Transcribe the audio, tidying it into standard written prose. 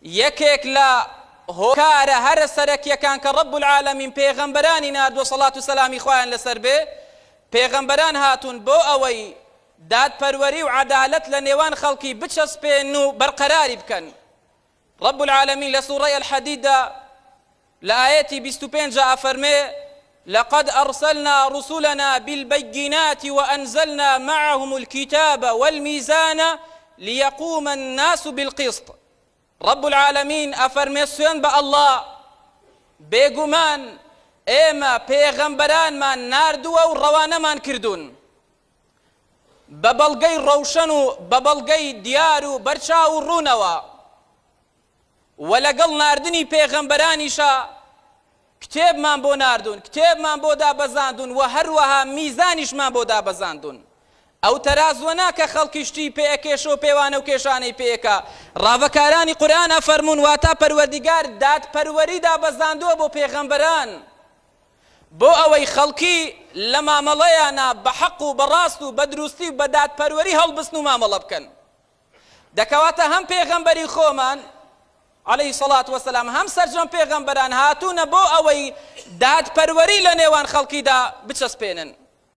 یەکێک لە هۆکارە هەرە سەرەکیەکان کە رب العالمین پێغەمبەرانی ناردووە سەڵات و سەلامی خوایان لەسەر بێ، پێغەمبەران هاتوون بۆ ئەوەی دادپەروەری و عەدالەت لە نێوان خەڵکی بچەسپێنن و بەرقەراری بکەن. رب العالمین لە سوڕەی الحدیددا لە ئایەتی 25 ئەفەرمێ، لقد أرسلنا رسلنا بالبينات وأنزلنا معهم الكتاب والميزان ليقوم الناس بالقسط. رب العالمین ئەفەرمێ سوێند بە اللە بێگومان ئێمە پێغەمبەرانمان ناردووە و ڕەوانەمان کردوون بە بەڵگەی ڕەوشەن و بە بەڵگەی دیار و بەرچاو و ڕوونەوە وە لەگەڵ ناردنی پێغەمبەرانیشا کتێبمان بۆ ناردوون، کتێبمان بۆ دابەزاندوون وە هەروەها میزانیشمان بۆ دابەزاندوون. ئەو تەرازووە نا کە خەڵکی شتی پێ ئەکێشێ و پێوانە و کێشانەی پێ ئەکا. ڕاڤەکارانی قورئان ئەفەرموون واتا پەروەردیگار دادپەروەری دابەزاندووە بۆ پێغەمبەران بۆ ئەوەی خەڵکی لە مامەڵەیانا بە حەق و بە ڕاست و بە دروستی و بە دادپەروەری هەڵبستن و مامەڵە بکەن. دە کەواتە هەم پێغەمبەری خۆمان علیە سڵات وسلام هەم سەرجەم پێغەمبەران هاتوونە بۆ ئەوەی دادپەروەری لە نێوان خەڵکیدا بچەسپێنن.